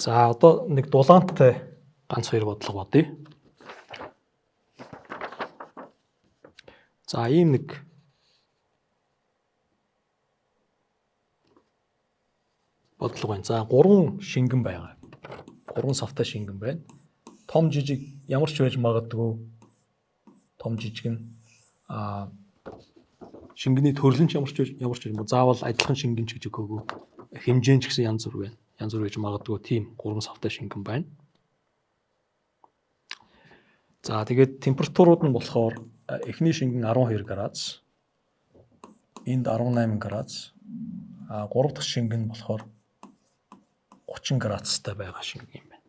За одоо нэг дулаантай ганц хоёр бодлого бодъё. За ийм нэг бодлого байна. За гурван шингэн байгаа. Гурван савтай шингэн байна. Том жижиг ямар ч байж магадгүй, том жижиг нь шингэний төрөл нь ч ямар ч заавал адилхан шингэн ч гэж өгөөгүй. Хэмжээ нь ч гэсэн янз бүр байна. Янз бүр байж магадгүй тийм гурван савтай шингэн байна. За тэгээд температурууд нь болохоор эхний шингэн 12 градус, энд 18 градус, гурав дахь шингэн нь болохоор 30 градустай байгаа шингэн юм байна.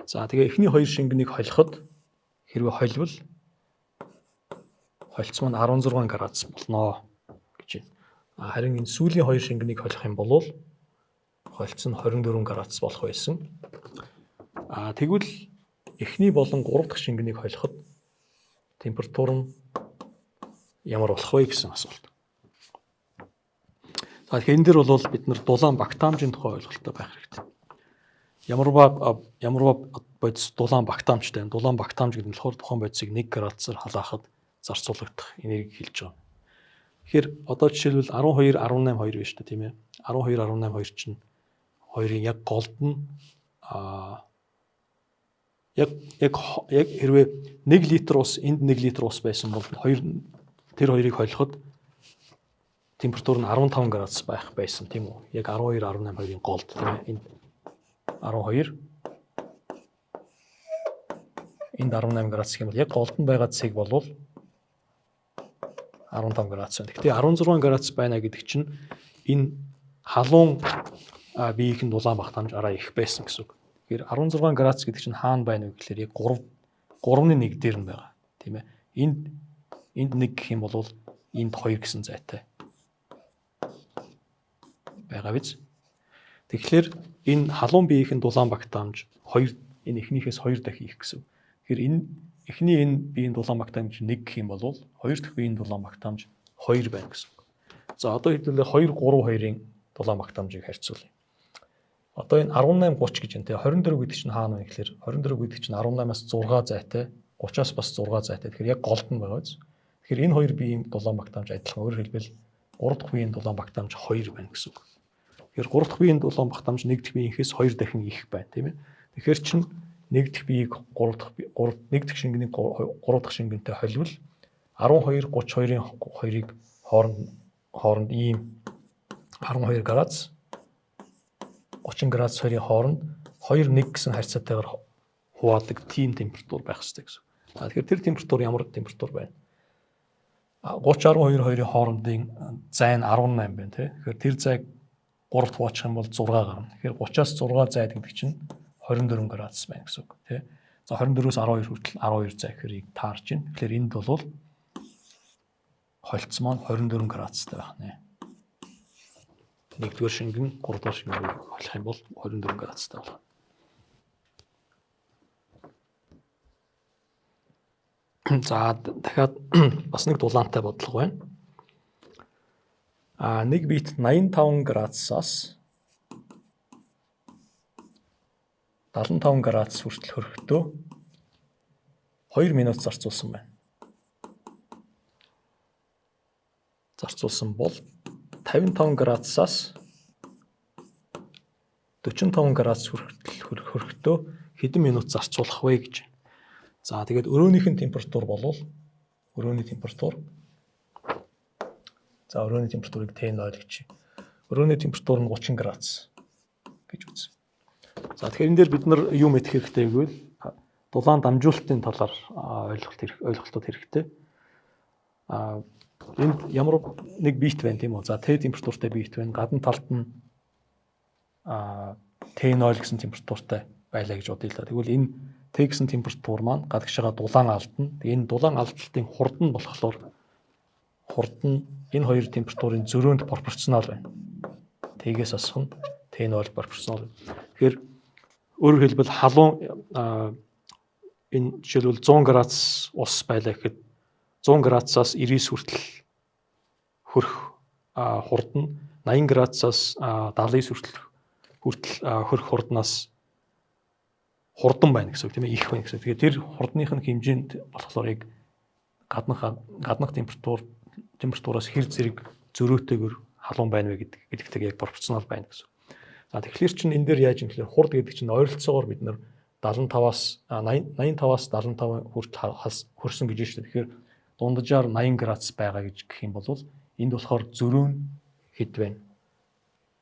За тэгээ эхний хоёр шингэнийг холиход хэрвээ холивол холцсон нь 16 градус болно гэж байна. Харин энэ сүүлийн хоёр шингэнийг холих юм бол холцсон нь 24 градус болох байсан. Тэгвэл эхний болон гурав дахь шингэнийг холиход температур нь ямар болох вэ гэсэн асуулт. За тэгэхээр энэ дээр бол бид нар дулаан багтаамжийн тухай ойлголттой байх хэрэгтэй. Ямарваа бодис дулаан багтаамжтай. Дулаан багтаамж гэдэг нь болохоор тухайн бодисыг 1 градусаар халаахад зарцуулагдах энерги хэлж байгаа. Тэгэхээр одоо жишээлбэл 12 18 2 байна шүү дээ, тийм ээ. 12 18 2 чинь хоёрын яг голд нь яг яг яг хэрвээ 1 литр ус энд 1 литр ус байсан бол хоёр тэр хоёрыг холиход температур нь 15 градус байх байсан, тийм үү? Яг 12 18 хоёрын голд, тийм ээ. Энд 12, энд 18 градус гэх юм бол яг голд нь байгаа цэг болвол 15 градус байна. Гэхдээ 16 градус байна гэдэг чинь энэ халуун биеийнх нь дулаан багтаамж арай их байсан гэсэн үг. Тэгэхээр 16 градус гэдэг чинь хаана байна вэ гэхээр яг 3 3-ны 1 дээр нь байгаа, тийм ээ. Энд 1 гэх юм бол энд 2 гэсэн зайтай байгаа биз. Тэгэхээр энэ халуун биеийнх нь дулаан багтаамж 2, энэ эхнийхээс 2 дахин их гэсэн. Тэгэхээр энэ эхний энэ биеийн дулаан багтаамж 1 гэх юм бол хоёр дахь биеийн дулаан багтаамж 2 байна гэсэн. За одоо хэдүүлээ 2 3 2-ын дулаан багтаамжийг харьцуулъя. Одоо энэ 18 30 гэж байна те. 24 гэдэг чинь хаана вэ гэхээр 24 гэдэг чинь 18-аас 6 зайтай, 30-аас бас 6 зайтай. Тэгэхээр яг голд нь байгаа биз. Тэгэхээр энэ хоёр биеийн дулаан багтаамж адилхан. Өөрөөр хэлбэл 3 дахь биеийн дулаан багтаамж 2 байна гэсэн үг. Тэгэхээр 3 дахь биеийн дулаан багтаамж 1 дахь биеийнхээс 2 дахин их байна, тийм ээ. Тэгэхээр чин 1 дахь биеийг 3 дахь 3 1 дахь шингэнийг 3 дахь шингэнтэй холивол 12 32-ын 2-ыг хооронд ийм 12 градус 30 градус хоёрын хооронд 2 1 гэсэн харьцаатайгаар хуваадаг тийм температур байх хэрэгтэй гэсэн. За тэгэхээр тэр температур ямар температур байна? 30 12 хоёрын хоорондын зай нь 18 байна, тий. Тэгэхээр тэр зайг 3-т хуваачих юм бол 6 гарна. Тэгэхээр 30-аас 6 зайд гэдэг чинь 24 градус байна гэсэн үг, тий. За 24-өөс 12 хүртэл 12 зай гэхээр таарч байна. Тэгэхээр энд бол холцсон маань 24 градустай байх нэ. 1-р шингэн, 3-р шингэнийг холих юм бол 24 градустай болох. За дахиад бас нэг дулаантай бодлого байна. Нэг бит 85 градусаас 75 градус хүртэл хөрөхдөө 2 минут зарцуулсан байна. Зарцуулсан бол 55 градусаас 45 градус хүртэл хөрөхдөө хэдэн минут зарцуулах вэ гэж. За тэгээд өрөөнийх нь температур болвол өрөөний температур, за өрөөний температурыг T0 гэж. Өрөөний температур нь 30 градус гэж үз. За тэгэхээр энэ дээр бид нар юу мэдэх хэрэгтэй гэвэл дулаан дамжуулалтын талаар ойлголтууд хэрэгтэй. Энд ямар нэг бит байна, тийм үү? За Т температуртай бит байна. Гадна талд нь Т0 гэсэн температуртай байлаа гэж бодъё л да. Тэгвэл энэ Т гэсэн температур маань гадагшаага дулаан алдна. Тэгээ энэ дулаан алдалтын хурд нь болохоор хурд нь энэ хоёр температурын зөрөөнд пропорционал байна. Т-гээс асах нь Т0 пропорционал. Тэгэхээр өөрөөр хэлбэл халуун энэ жишээлбэл 100 градус ус байлаа гэхэд 100 градусаас 99 хүртэл хөрөх хурд нь 80 градусаас 79 хүртэл хүртэл хөрөх хурднаас хурдан байна гэсэн үг, тийм ээ, их байна гэсэн. Тэгэхээр тэр хурдных нь хэмжээнд болохоор яг гаднах температураас хэр зэрэг зөрөөтэйгөр халуун байна вэ гэдэгтэйг яг пропорционал байна гэсэн. За, тэгэхээр чинь энэ дээр яаж юм гэхээр хурд гэдэг чинь ойролцоогоор бид нар 75-аас 85-аас 75 хүртэл хөрсөн гэж байна шүү дээ. Тэгэхээр дунджаар 80 градус байгаа гэж гэх юм бол энд болохоор зөрөө нь хэд байна?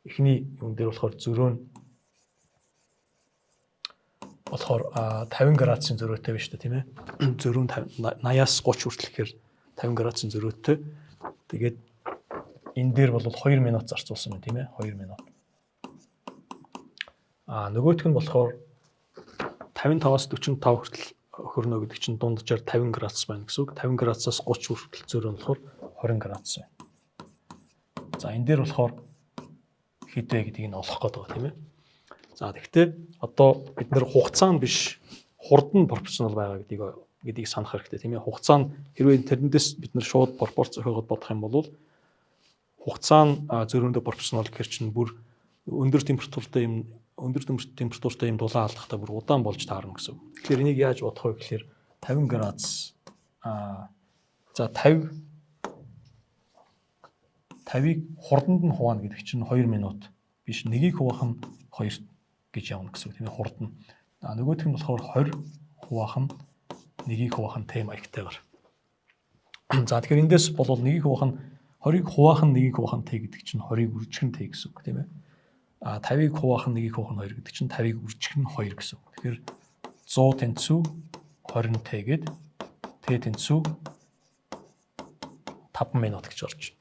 Эхний юм дээр болохоор зөрөө нь болохоор 50 градусын зөрөөтэй байна шүү дээ, тийм ээ. Зөрөө нь 80-аас 30 хүртэл гэхээр 50 градусын зөрөөтэй. Тэгээд энэ дээр бол 2 минут зарцуулсан байна, тийм ээ. 2 минут. Нөгөөх нь болохоор 55-аас 45 хүртэл хөрнө гэдэг чинь дунджаар 50 градус байна гэсэн үг. 50 градусаас 30 хүртэл зөрөө нь болохоор 20 градус байна. За, энэ дээр болохоор хэд вэ гэдгийг нь олох гээд байгаа, тийм ээ. За, тэгэхдээ одоо бид нэр хугацаа нь биш, хурд нь пропорционал байгаа гэдгийг санах хэрэгтэй, тийм ээ. Хугацаа нь хэрвээ тэрнээс бид нар шууд пропорц зохиогоод бодох юм бол хугацаа нь зөрөөндөө пропорционал гэхэр чинь бүр өндөр температуртай юм дулаан алдахдаа бүр удаан болж таарна гэсэн. Тэгэхээр энийг яаж бодох вэ гэхээр 50 градус за 50-ыг хурданд нь хуваана гэдэг чинь 2 минут биш, нэгийг хуваах нь 2 гэж явна гэсэн үг, тийм ээ, хурд нь. А нөгөөх нь болохоор 20 хуваах нь нэгийг хуваах нь Т маягтайгаар. За, тэгэхээр эндээс бол нэгийг хуваах нь 20-ыг хуваах нь нэгийг хуваах нь Т гэдэг чинь 20-ыг үржих нь Т гэсэн үг, тийм ээ. А 50-ыг хуваах нь нэгийг хуваах нь 2 гэдэг чинь 50-ыг үржих нь 2 гэсэн үг. Тэгэхээр 100 тэнцүү 20 Т гээд Т тэнцүү 5 минут гэж орж байна.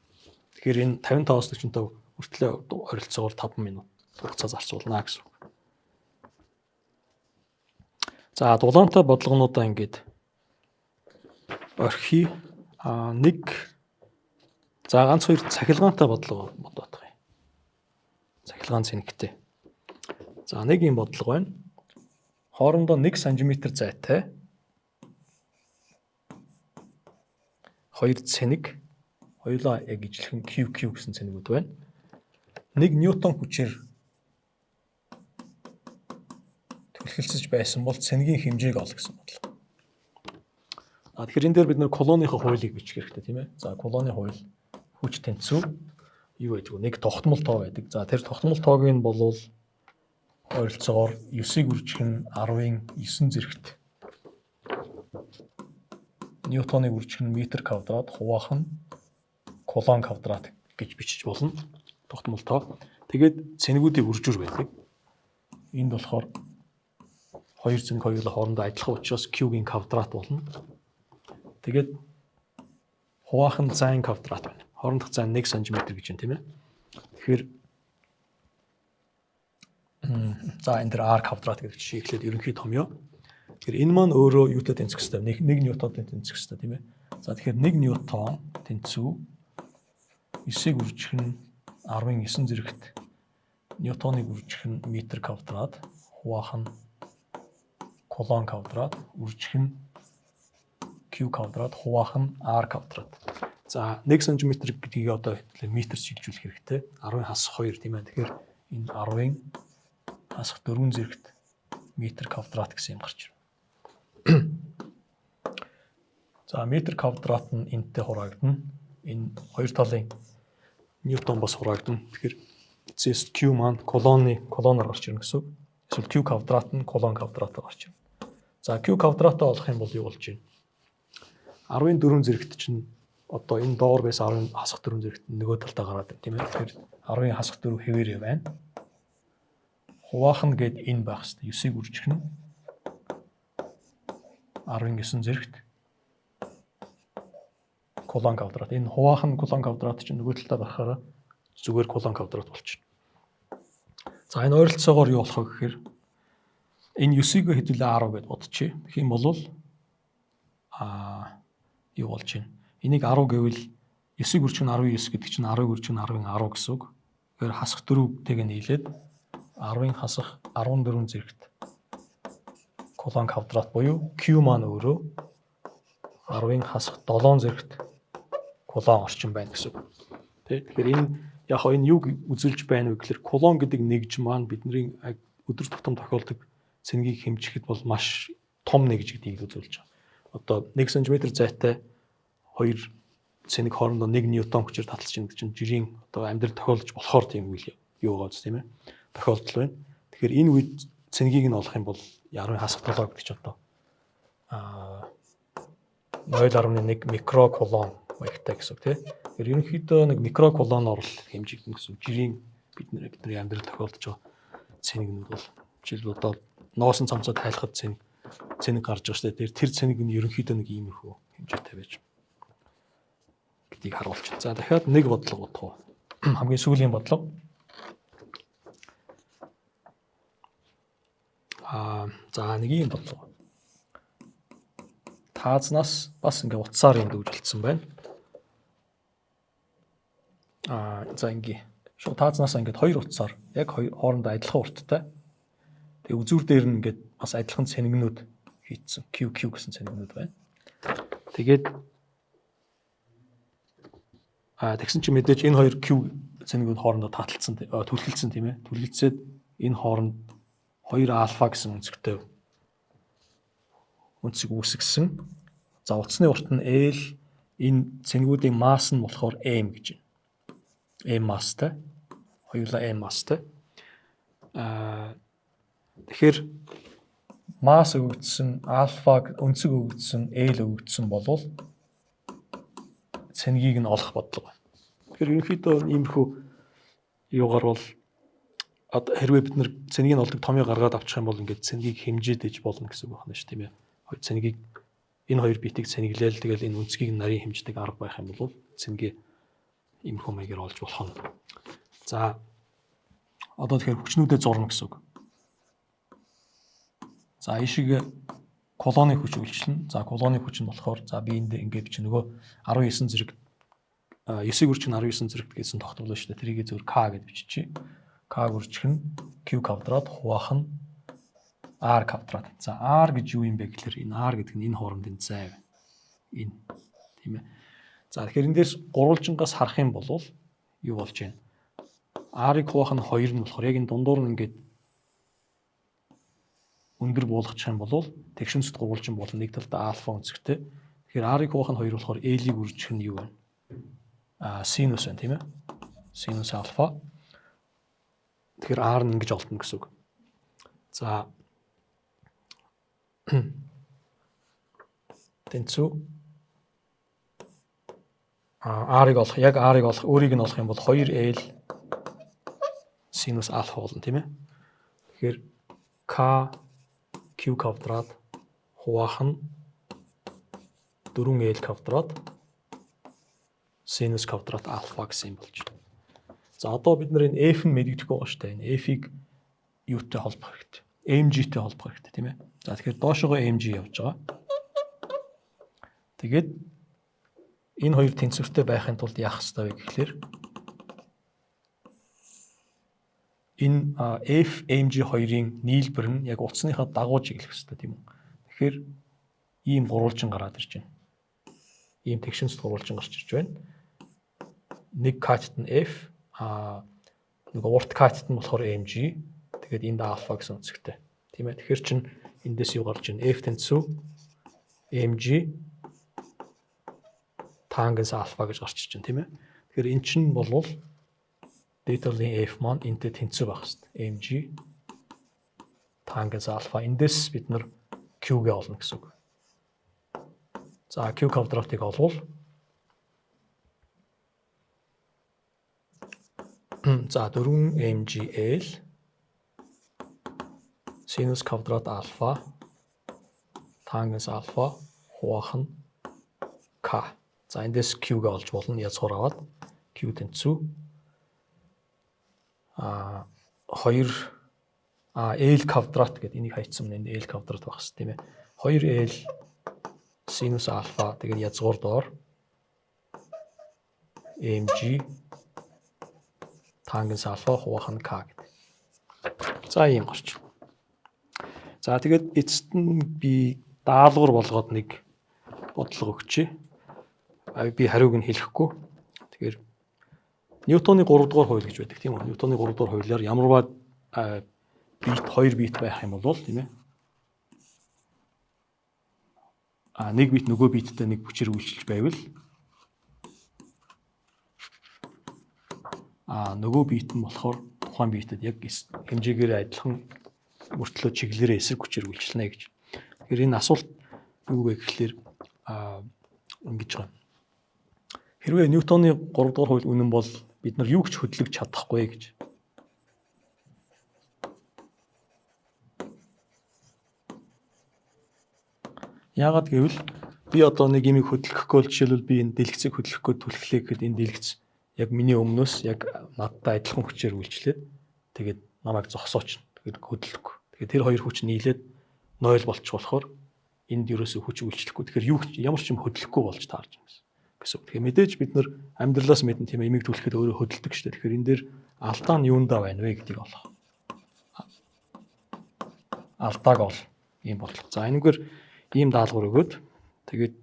Тэгэхээр энэ 55-аас 45 хүртлээ ойролцоогоор 5 минут хугацаа зарцуулна гэсэн үг. За, дулаантай бодлогонуудаа ингээд орхи. Нэг, за, ганц хоёр цахилгаантай бодлого бодох юм. Цахилгаан цэнэгтэй. За, нэг юм бодлого байна. Хоорондоо 1 см зайтай хоёр цэнэг, хоёулаа яг ижилхэн QQ гэсэн цэнэгүүд байна. 1 ньютон хүчээр түлхэлцэж байсан бол цэнгийн хэмжээг ол гэсэн бодлого. А тэгэхээр энэ дээр бид нэр колоныхоо хуулийг бичих хэрэгтэй, тийм ээ. За, колоны хууль, хүч тэнцүү юу байдаг вэ? Нэг тогтмол тоо байдаг. За, тэр тогтмол тоог нь болвол ойролцоогоор 9-ийг үржих нь 10-ын 9 зэрэгт ньютоныг үржих нь метр квадрат хуваах нь кулон квадрат гэж бичиж болно. Тогтмол тоо. Тэгээд цэнэгүүдийг үржүүр байдаг. Энд болохоор хоёр цэнэг хоёулаа хоорондоо адилхан учраас Q-гийн квадрат болно. Тэгээд хуваах нь зайн квадрат байна. Хоорондох зайн 1 см гэж байна, тийм ээ. Тэгэхээр за, энэ дээр r квадрат гэдэг жишээ эхлээд ерөнхий томьёо. Тэгэхээр энэ маань өөрөө юутай тэнцэх хэвээр 1 ньютонтой тэнцэх хэвээр, тийм ээ. За, тэгэхээр 1 ньютон тэнцүү 9-ийг үржих нь 10-ын 9 зэрэгт ньютоныг үржих нь метр квадрат хуваах нь кулон квадрат үржих нь Q квадрат хуваах нь R квадрат. За, 1 см гэдгийг одоо метр шилжүүлэх хэрэгтэй. 10-ын хасах 2, тийм ээ. Тэгэхээр энэ 10-ын хасах 4 зэрэгт метр квадрат гэсэн юм гарч ирнэ. За, метр квадрат нь энэтэй хураагдана. Энэ хоёр талын ньютон бас хураагдана. Тэгэхээр эцэс Q маань кулоноор гарч ирнэ гэсэн үг. Эсвэл Q квадрат нь кулон квадратаар гарч ирнэ. За, Q квадратаа олох юм бол юу болж байна? 10-ын 4 зэрэгт чинь одоо энэ доор байсан 10 хасах 4 зэрэгт нөгөө талдаа гараад байна, тийм ээ. Тэгэхээр 10-ын хасах 4 хэвээрээ байна. Хуваах нь гээд энэ байх хэвээр 9-ийг үржих нь 10-ын 9 зэрэгт кулон квадрат. Энэ хуваах нь кулон квадрат чинь нөгөө талдаа гарахаараа зүгээр кулон квадрат болчихно. За, энэ ойролцоогоор юу болох вэ гэхээр энэ 9-ийг хэдүүлээ 10 гэд бодчих. Тэгэх юм бол юу болж байна? Энийг 10 гэвэл 9-ийг үржих нь 19 гэдэг чинь 10-ыг үржих нь 10-ын 10 гэсэн үг. Тэгэхээр хасах 4-тэйг нийлээд 10-ын хасах 14 зэрэгт кулон квадрат буюу Q маань өөрөө 10-ын хасах 7 зэрэгт кулон орчин байна гэсэн үг. Тэ? Тэгэхээр энэ Яг энэ юг үзүүлж байна вэ гэхээр кулон гэдэг нэгж маань бидний өдөр тутам тохиолдог цэнгийг хэмжихэд бол маш том нэгж гэдгийг үзүүлж байгаа. Одоо 1 см зайтай хоёр цэник хоорондоо 1 ньютон хүчээр таталж байгаа гэдэг чинь жирийн одоо амьдрал тохиолдож болохоор тийм үйл юу байгаа зү, тийм ээ. Тохиолдол байна. Тэгэхээр энэ үед цэнгийг нь олох юм бол 10 хасах 7 гэдэг чинь одоо 0.1 микрокулон маягтай гэсэн үг, тийм. Тэгэхээр ерөнхийдөө нэг микрокулоноор л хэмжигдэнэ гэсэн үг. Жирийн бидний амьдрал тохиолдож байгаа цэнэгнүүд бол жишээлбэл одоо ноосон цамцаа тайлахад цэнэг цэнэг гарч байгаа шүү дээ. Тэр тэр цэнэг нь ерөнхийдөө нэг иймэрхүү хэмжээтэй байж гэдгийг харуулж байна. За, дахиад нэг бодлого бодох уу? Хамгийн сүүлийн бодлого. За, нэг ийм бодлого. Таазнаас бас ингээ утсаар юм дүүжилсэн байна. За, ингээ. Шууд таазнаас ингээд хоёр утсаар яг хоёр хоорондоо адилхан урттай. Тэгээ үзүүр дээр нь ингээд бас адилхан цэнэгнүүд хийцэн. QQ гэсэн цэнэгнүүд байна. Тэгээд тэгсэн чинь мэдээж энэ хоёр Q цэнэгнүүд хоорондоо таталцсан, түлхэлсэн, тийм ээ. Түлхэлцээд энэ хооронд 2 альфа гэсэн өнцөгтэй өнцөг үүсгэсэн. За, утасны урт нь L, энэ цэнэгүүдийн масс нь болохоор M гэж байна. M масстай. Хоёулаа M масстай. Тэгэхээр масс өгөгдсөн, альфа өнцөг өгөгдсөн, L өгөгдсөн болвол цэнгийг нь олох бодлого. Тэгэхээр ерөнхийдөө иймэрхүү юугаар бол одоо хэрвээ бид нар цэнгийг нь олдог томьёо гаргаад авчих юм бол ингээд цэнгийг хэмжээд иж болно гэсэн үг байна шүү, тийм ээ. Цэнгийг энэ хоёр биетийг цэнэглээл, тэгэл энэ өнцгийг нарийн хэмждэг арга байх юм бол цэнгээ иймэрхүү маягаар олж болох нь. За, одоо тэгэхээр хүчнүүдэд зурна гэсэн үг. За, ийшээ кулоны хүч үйлчилнэ. За, кулоны хүч нь болохоор, за, би энд ингээд чи нөгөө 19 зэрэг 9-ийг үржих нь 19 зэрэг гэсэн тогтмол шүү дээ. Тэрийг зөвхөн К гэж биччихье. К үржих нь Q квадрат хуваах нь R квадрат. За, R гэж юу юм бэ гэхээр энэ R гэдэг нь энэ хоорондын зай байна. Энэ, тийм ээ. За, тэгэхээр эндээс гурвалжингаас харах юм бол юу болж байна? R-ыг хуваах нь 2 нь болохоор яг энэ дундуур нь ингээд өндөр буулгачих юм бол тэгш өнцөгт гурвалжин болно, нэг талдаа альфа өнцөгтэй. Тэгэхээр R-ыг хуваах нь 2 болохоор L-ийг үржих нь юу вэ? Синус байна, тийм ээ. Синус альфа. Тэгэхээр R нь ингэж олдно гэсэн үг. За, тэнцүү R-ыг олох, яг R-ыг олох, өөрийг нь олох юм бол 2L синус альфа болно, тийм ээ. Тэгэхээр K Q квадрат хуваах нь 4L квадрат синус квадрат альфа гэсэн юм болж байна. За, одоо бид нар энэ F нь мэдэгдэхгүй байгаа шүү дээ. Энэ F-ийг юутай холбох хэрэгтэй? mg-тэй холбох хэрэгтэй, тийм ээ. За, тэгэхээр доошогоо mg явж байгаа. Тэгээд энэ хоёр тэнцвэртэй байхын тулд яах ёстой вэ гэхлээр энэ F mg хоёрын нийлбэр нь яг утасныхаа дагуу чиглэх ёстой, тийм үү. Тэгэхээр ийм гурвалжин гараад ирж байна. Ийм тэгш өнцөгт гурвалжин гарч ирж байна. Нэг катет нь F, нөгөө урт катет нь болохоор mg. Тэгээд энд альфа гэсэн өнцөгтэй. Тийм ээ. Тэгэхээр чин эндээс юу гарч ирнэ? F тэнцүү mg тангенс альфа гэж гарч ирж байна, тийм ээ. Тэгэхээр эн чинь болвол дээд талын F маань энтэй тэнцүү байх хэрэгтэй. mg тангенс альфа. Эндээс бид нар Q-гээ олно гэсэн үг. За, Q квадратыг олвол, за, 4 mgl синус квадрат альфа тангенс альфа хуваах нь к. За, эндээс Q-гээ олж болно. Язгуур аваад Q тэнцүү 2 L квадрат гэдэг, энийг хайцсан энэ L квадрат байх хэрэгтэй, тийм ээ. 2L синус альфа, тэгээд язгуур доор mg тангенс альфа хуваах нь к гэдэг. За, ийм гарч. За, тэгээд эцэст нь би даалгавар болгоод нэг бодлого өгчээ. Би хариуг нь хэлэхгүй. Тэгэхээр Ньютоны 3 дугаар хууль гэж байдаг, тийм үү? Ньютоны 3 дугаар хуулиар ямарваа бит 2 бит байх юм бол, тийм ээ, нэг бит нөгөө биттэй нэг хүчээр үйлчилж байвал нөгөө бит нь болохоор тухайн битэд яг хэмжээгээр адилхан мөртлөө чиглэлээрээ эсрэг хүчээр үйлчилнэ гэж. Тэгэхээр энэ асуулт юу вэ гэхлээр ингэж байгаа. Хэрвээ Ньютоны 3 дугаар хууль үнэн бол бид нар юу ч хөдлөж чадахгүй гэж. Яагаад гэвэл би одоо нэг юмыг хөдөлгөхгүй бол, жишээлбэл, би энэ дэлгэцийг хөдөлгөхгүй түлхлээ гэхэд энэ дэлгэц яг миний өмнөөс яг надтай адилхан хүчээр үйлчлээд, тэгээд намайг зогсоочно. Тэгээд хөдлөхгүй. Тэгээд тэр хоёр хүч нийлээд 0 болчих болохоор энд ерөөсөө хүч үйлчлэхгүй. Тэгэхээр юу ч ямар ч юм хөдлөхгүй болж таарж байгаа гэсэн. Тэгэхээр мэдээж бид нар амьдралаас мэднэ, тийм ээ, имийг түлхэхэд өөрөө хөдөлдөг шүү дээ. Тэгэхээр энэ дээр алдаа нь юундаа байна вэ гэдгийг олох. Алдааг ол ийм бодлого. За, энэгээр ийм даалгавар өгөөд, тэгээд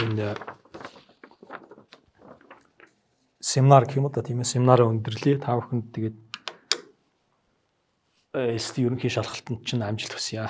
энэ семинар гэх юм уу да, тийм ээ, семинараа өндөрлөе. Та бүхэнд тэгээд ST ерөнхий шалгалтанд чинь амжилт хүсье.